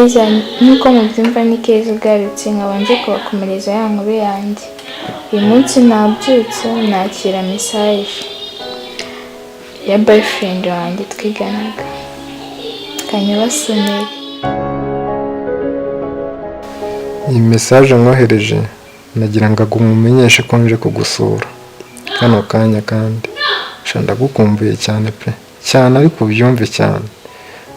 Neza nk'uko mubyumva ni Keza ugarutse, nkaba nje kubakomereza ya nkuru yanjye. Uyu munsi nabyutse nakira message ya boyfriend wanjye twiganaga, kanyabasomere. Iyi message nkohereje nagira ngo nkumenyeshe ko nje kugusura kano kanya, kandi sha ndagukumbuye cyane pe, cyane, ariko ubyumve cyane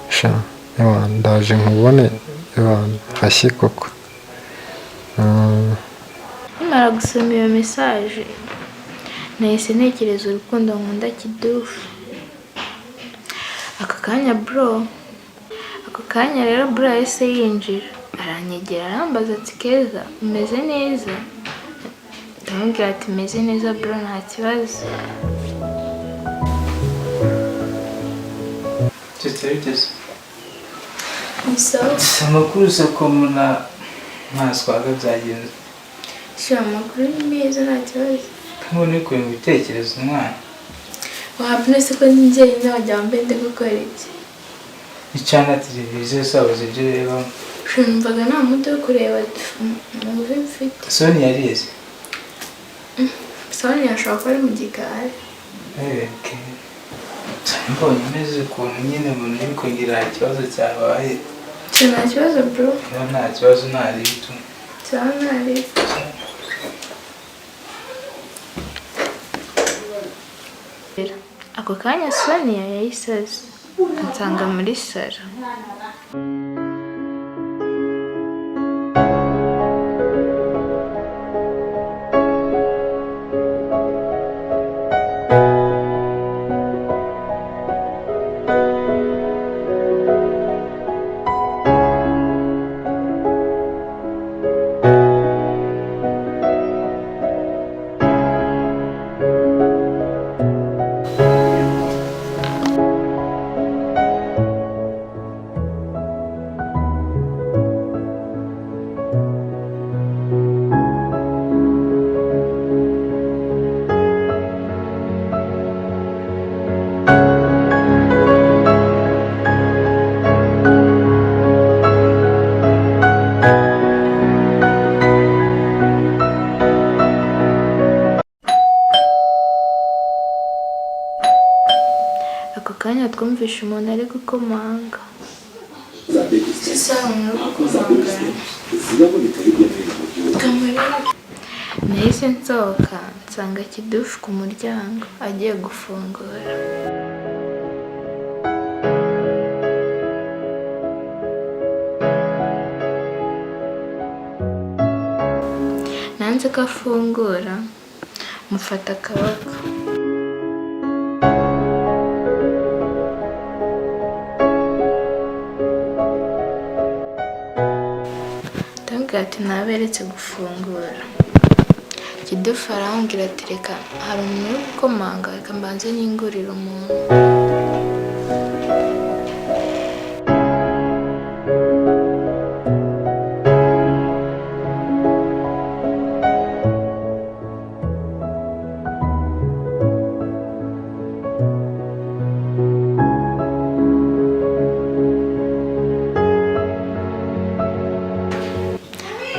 sha. Ewana, ndaje nkubone, ewana hashye koko. Nkimara gusoma iyo message nahise ntekereza urukundo nkunda Kidufu. Aka kanya bro, ako kanya rero bro yahise yinjira aranyegera, arambaza ati: "Keza, umeze neza?" Ndamubwira ati: "Meze neza bro, nta kibazo." Sister, bigeze. Ni sawa. Amakuru se ko muna nta swaga byagenze? Sha, amakuru ni meza, nta kibazo. Nkubona uri kureba ibitekerezo umwana. Wabona se ko ndi njyenyine, wagira ngo mbe ndi gukora iki? Icana televiziyo se wabuze ibyo urebamo? Sha, numvaga nta muti wo kureba movie mfite. Soni yarize? Sonia ashobora kuba ari mu gikari. Okay. Mbonye umeze ukuntu nyine umuntu uri kugira ikibazo cyabaye. Sha, nta kibazo bro. Niba nta kibazo nta ritu. Cyangwa ntari. Ako kanya Sonia yahise aza ansanga muri salo. Ako kanya twumvishe umuntu ari gukomanga. Sisa, umuntu uri gukomanga. Kamarira. Nahise nsohoka nsanga Kidufu ku muryango agiye gufungura. Nanze ko afungura, mufata akaboko. Ndamubwira ati naberetse gufungura. Kidufu arambwira ati: "Reka, hari umuntu uri gukomanga, reka mbanze ningurire umuntu."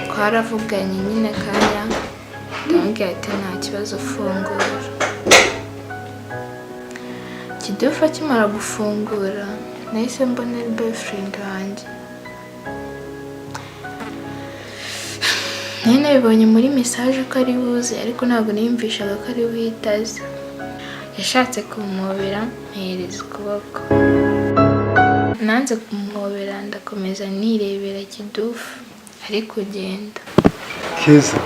Twaravuganye nyine akanya, ndamubwira ati: "Nta kibazo, fungura." Kidufu akimara gufungura nahise mbona ari boyfriend wanjye. Nari nabibonye muri message ko ari buze, ariko ntabwo niyumvishaga ko ari buhite aza. Yashatse kumuhobera mpereza ukuboko. Nanze kumuhobera, ndakomeza nirebera Kidufu ari kugenda. Keza,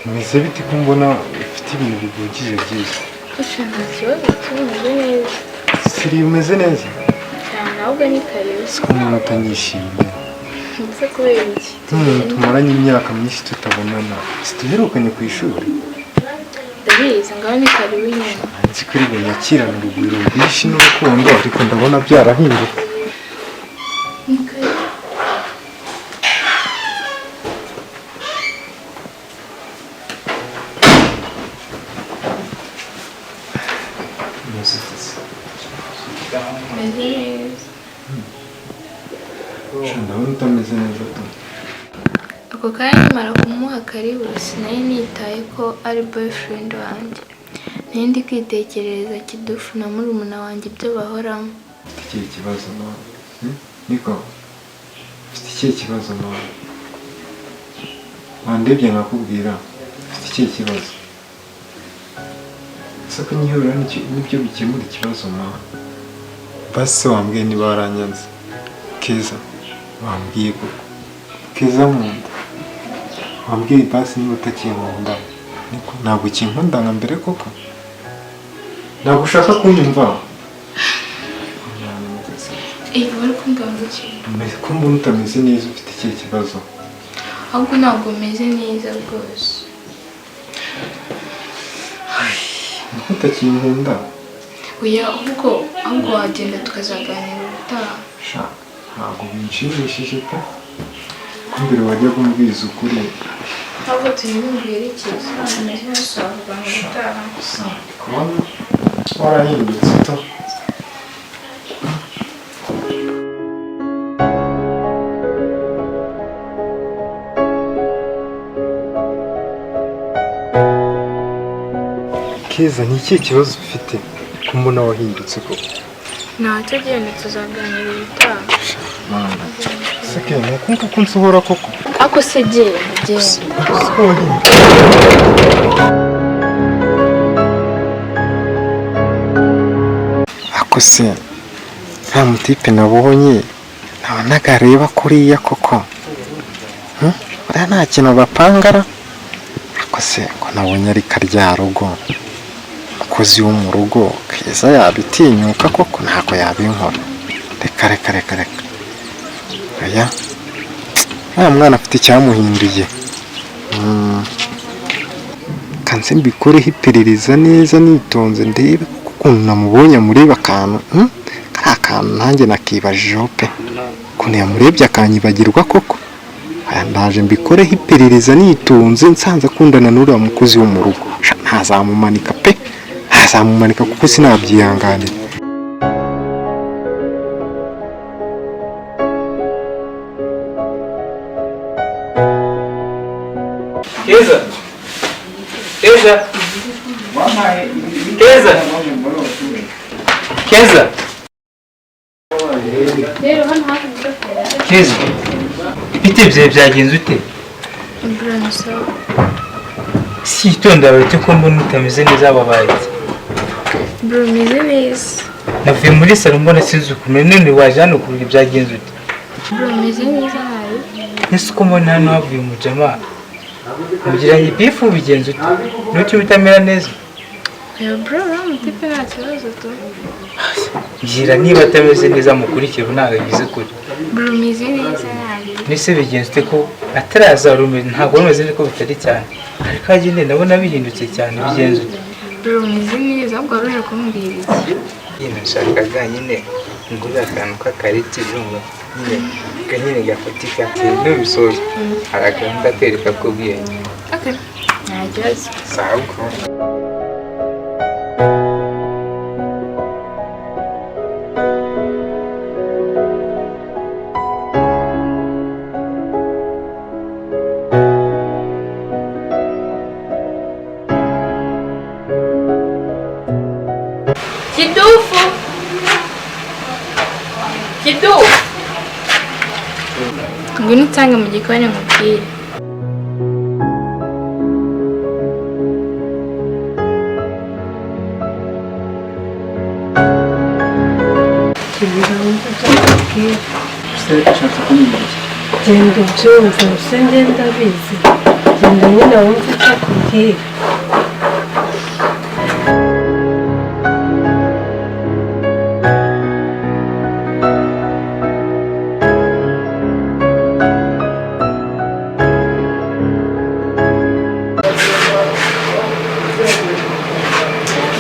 bimeze bite ko mbona ufite ibintu bigugije byinshi? Usha, nta kibazo, kimeze neza. Siri, umeze neza? Cyane, ahubwo ni karibu. Siko umuntu atanyishimiye? Ndetse kubera iki? Nk'umuntu tumaranye imyaka myinshi tutabonana, situherukanye ku ishuri. Ndabizi, ngaho ni karibu nyine. Nzi ko uri bunyakirane urugwiro rwinshi n'urukundo, ariko ndabona byarahindutse. Ni karibu. Meze neza. Ndabona utameze neza tu. Ako kanya nkimara kumuha karibu sinari nitaye ko ari boyfriend wanjye. Nari ndi kwitekerereza Kidufu na murumuna wanjye ibyo bahoramo. Ufite ikihe kibazo nawe? Niko, ufite ikihe kibazo nawe? Wandebye nkakubwira, ufite ikihe kibazo? Ese ko nyihura nibyo bikemura ikibazo ma? Basi wambwiye niba waranyanze. Keza, wambwiye koko. Keza nkunda. Wambwiye basi niba utakinkunda. Niko, ntabwo ukinkunda nka mbere koko? Ntabwo ushaka kunyumva? Bari kumbwira ngo iki? Ko mbona utameze neza, ufite ikihe kibazo? Ahubwo ntabwo meze neza rwose. Niko utakinkunda? Oya, ahubwo wagenda tukazaganira ubutaha. Sha, ntabwo binshimishije pe. Ko mbere wajyaga umbwiza ukuri. Ahubwo turi bwerekeze. Ntabwo meze neza, twavugana ubutaha. Gusa ndi kubona warahindutse to. Keza, ni ikihe kibazo ufite ko mbona wahindutse koko? Ntacyo, genda tuzaganira ubutaha. Mana, se ke ni uku nguku nsohora koko? Ako se genda genda. Ko wahindutse? Ako se nta mutipe nabonye nabonaga areba kuriya koko? Buriya nta kintu bapangara? Ako se ko nabonye ari karyarugo, umukozi wo mu rugo, Keza yabitinyuka koko? Ntabwo yabinkora. Reka reka reka reka. Oya, nta mwana afite icyamuhinduye. Kanse mbikoreho iperereza neza nitonze ndebe kuko ukuntu namubonye amureba akantu, kariya kantu nanjye nakibajijeho pe. Ukuntu yamurebye akanyibagirwa koko? Aya, ndaje mbikoreho iperereza nitonze, nsanze akundana n'uriya mukozi wo mu rugo. Sha, ntazamumanika pe, ntazamumanika kuko sinabyihanganira. Keza, Keza, Keza, Keza, Keza, ibiti byawe byagenze ute? Imvura ni sawa. Si itonda wawe ko mbona utameze neza, wabaye iki? Bro, meze neza. Navuye muri salo mbona sinzi ukuntu, none waje hano kurira, byagenze ute? Bro, meze neza nabi. Ese uko mbona hano havuye umujama mugiranye bifu, bigenze ute? Nuki utamera neza? Oya bro, uriya mutipe nta kibazo tu. Mbwira niba atameze neza mukurikire, ntabwo agize kure. Bro, meze neza nabi. Nese bigenze ute ko ataraza wari umeze, ntabwo wari umeze neza ko bitari cyane, ariko agende ndabona bihindutse cyane, bigenze ute? Bro, meze neza, ahubwo wari uje kumbwira iki? Nyine nshakaga nyine ngurira akantu k'akareti, urumva nyine nyine gafatika nubisoza hari akantu ndakereka k'ubwenge. Okay, nta kibazo. Sawa ubwo. Kidufu! Kidufu! Ngwino unsange mu gikoni nkubwire. Kigira wumve ibyo akubwira. Ushatse kumbwira iki? Genda ubyumve, se ngenda abizi. Genda nyine wumve icyo akubwira.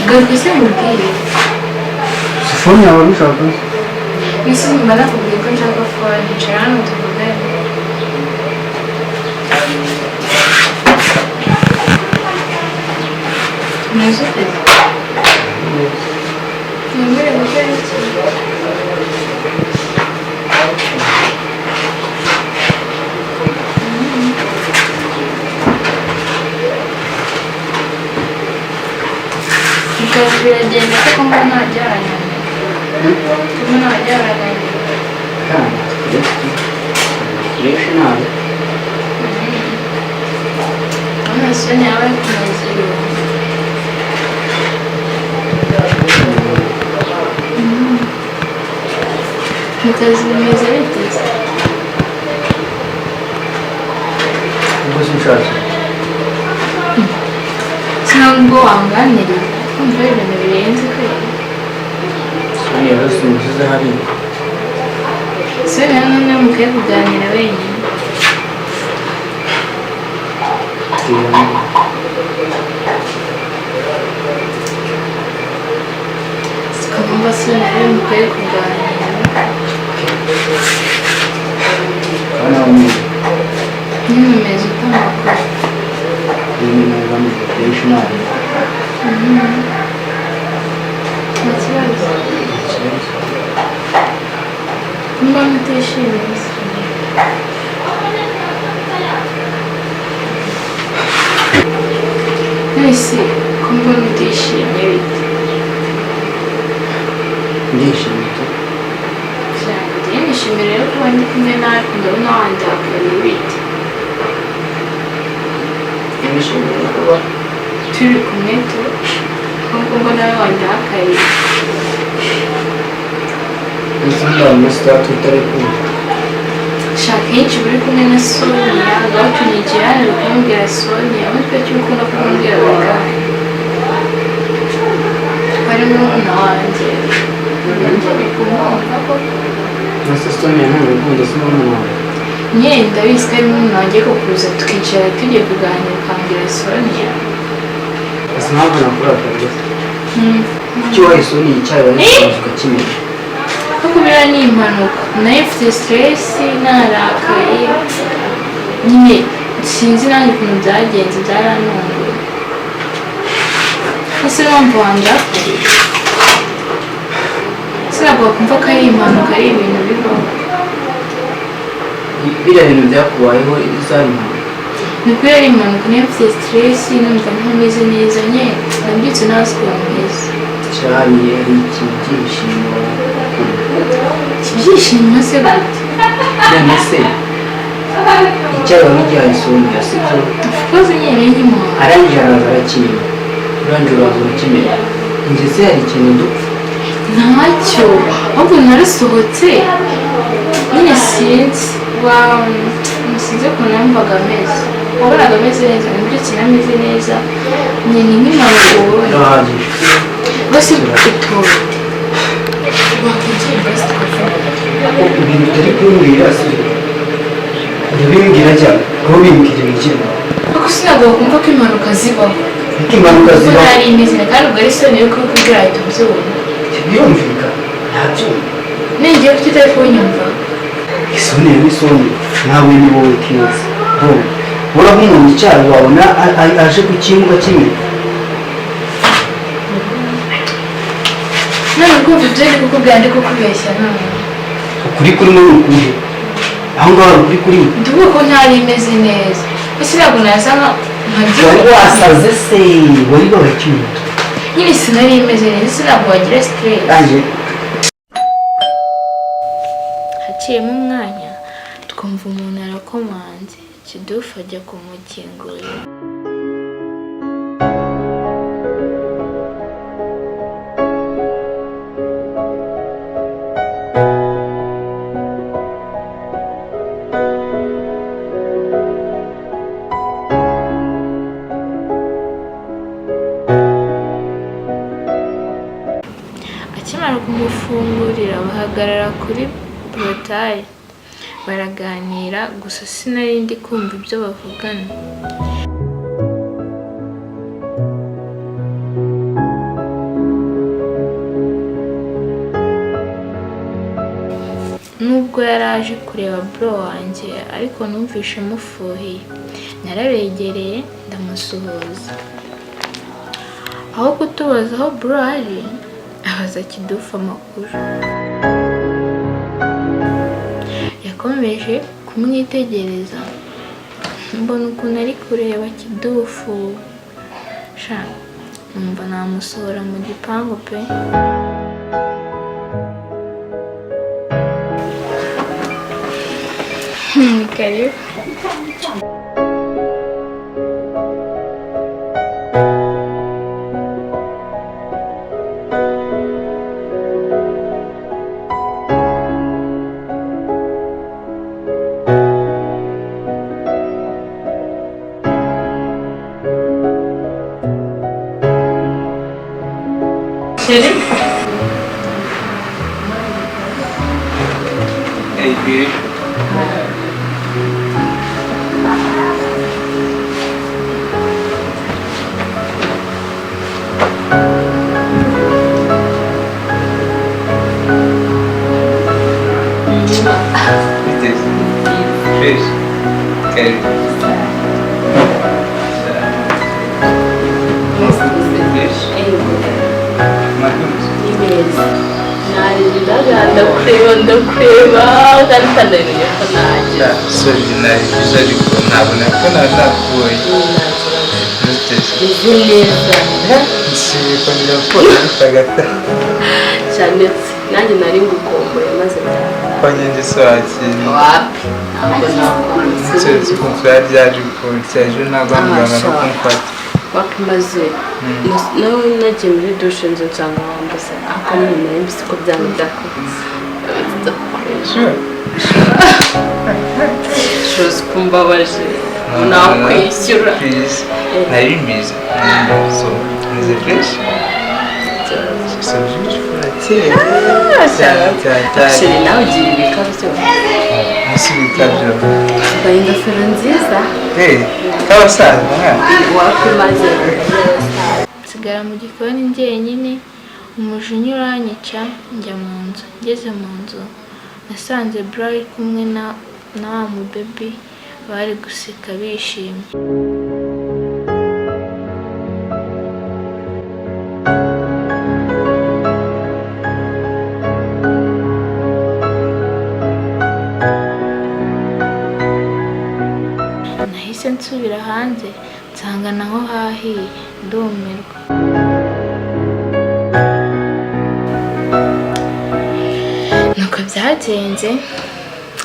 Garuka se nkubwire. Fone yawe ubishaka? Ese nyuma nakubwiye ko nshaka fone, icara hano tuvugane. Umeze ute? Ntiwemerewe gukora iki? Kazi biragenda kuko mbona ntajyarananiwe. Mbona ntajyarananiwe. Kandi fresh nabi. Urabona Sonia aba ari kumeza irungu. Mu kazi bimeze bite se? Ubwo sinshatse. Cyangwa wanganiriza kumva ari ibintu birenze kweli. Sonia yarasunze hariya. Sonia noneho mukwiye kuganira wenyine. Sikumva Sonia rero mukwiye kuganira. Kana umwe. Nyine umeze ute amakuru? Ibintu bameze fresh nabi. Nta kibazo. Mbona utishimiye se? None ko mbona utishimye bite? Ndishimye tu. Cyane njyewe nishimiye rero kuba ndi kumwe nawe ndabona wandakariye bite? Ndishimiye kuba Turi kumwe tu nubwo mbona nawe wandakariye. ndetse ndabona sitatu utari kumwe. Shaka kenshi uri kumwe na Sonia gatunyigira hano uri kumubwira Sonia ariko icyo ukunda kumubwira buri kanya. Ko ari murumuna wanjye. Uri kumwumva koko? Nase Sonia ntabwo ukunda si murumuna wawe. Nyine ndabizi ko ari murumuna wanjye ariko kuza tukicara tugiye kuganira ukambwira Sonia. Ese impamvu nakurakariye se? Kuki wahaye Sonia icyayi warangiza ukakimena? Kuko biriya ni impanuka. Nayo mfite stress narakaye. Nyine sinzi nanjye ukuntu byagenze byarantunguye. Ese mpamvu wandakariye? Ese ntabwo wakumva ko ari impanuka ari ibintu bibaho? Biriya bintu byakubayeho izari impanuka. Ni ukuri ari impanuka niyo mfite stress numva ntameze neza nyine nabyutse ntazi ukuntu meze. Icyayi ari iki byishimo. Ibyishimo se gute? None se icyayi wari ugihaye Sonia sibyo? Of course nyine nkimuhaye. Arangije araza arakimena. Urangije uraza urakimena. Njye se hari ikintu dupfa? Ntacyo ahubwo narasohotse nyine sinzi wa sinzi ukuntu numvaga ameze wabonaga ameze neza nabyutse nameze neza nyine ni nk'impanuka ubonye. Birahagije. Basi utote wakwicaye basi tukavuga. Ibintu utari kumbwira sibyo? Urabimbwira cyane aho bimbwira ibigenda. Ariko sinabwo wakumva ko impanuka zibaho. Ariko impanuka Kuko zibaho. ntari imeze neza kandi ubwo ari Sonia uri kubikubwira ahita ubyumva. Birumvikana ntabyumva. Nongeye kuki utari kunyumva? Sonia ni Sonia nawe ni wowe Keza. Uraha umuntu icyayi wabona aje kukimuga kimwe. None kumva ibyo ndi kukubwira ndi kukubeshya none. Ukuri kurimo ni ukuhe? Aho ngaho hari ukuri kurimo. Ndavuga ko ntari imeze neza. Ese ntabwo naza nkabyuka. Wari wasaze se wari wabaye. Nyine sinari imeze neza ese ntabwo wagira stress. Aje Haciyemo umwanya twumva umuntu arakomanze Kidufu ajya kumukingurira. Akimara kumufungurira bahagarara kuri porotaye baraganira gusa sinari ndi kumva ibyo bavugana. Nubwo yari aje kureba bro wanjye ariko numvishe mufuhiye narabegereye ndamusuhuza. Aho kutubaza aho bro ari abaza Kidufu amakuru. Yakomeje kumwitegereza mbona ukuntu ari kureba Kidufu. Sha Numva namusohora mu gipangu pe. Karibu. Chérie. Hey, beauty. It is fish. Karibu. Fish. Makuzi. Ndakureba ndakureba kandi utanamenye ko nanjye Sorry, nari ariko ntabona ko nakubonye. meze neza. Nsubiye kongera kubona bitagata. Cyane nanjye nari ngukomboye maze Ko ngende sohakira. Wapi, ntabwo nakunze. Nsubiye kumva ryaje ukuntu ejo ntabwo muganga no kumfata. Wapi, maze nawe nagiye muri dushe nzu nsanga wambaze ariko nyine nari mbizi ko byanga byakunze. Sure. Shozi kumbabaje nakwishyura. Please. Nari mbizi. So, meze fresh. So beautiful. Akeye. Cyane cyane cyane. Chérie, nawe ugira ibikabyo. Munsi ibikabyo. Wambaye ingofero nziza. Eh, k'abasaza mwana. Wapi, maze Nsigara mu gikoni njyenyine, umujinya uranyica, njya mu nzu. Ngeze mu nzu nasanze bro ari kumwe na wa mubebi, bari guseka bishimye. Nahise nsubira hanze nsanga naho hahiye, ndumirwa. Nuko byagenze.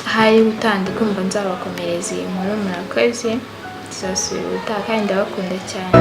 Ahari gutanda kumva nzabakomereza iyi nkuru. Murakoze, tuzasubira ubutaha kandi ndabakunda cyane.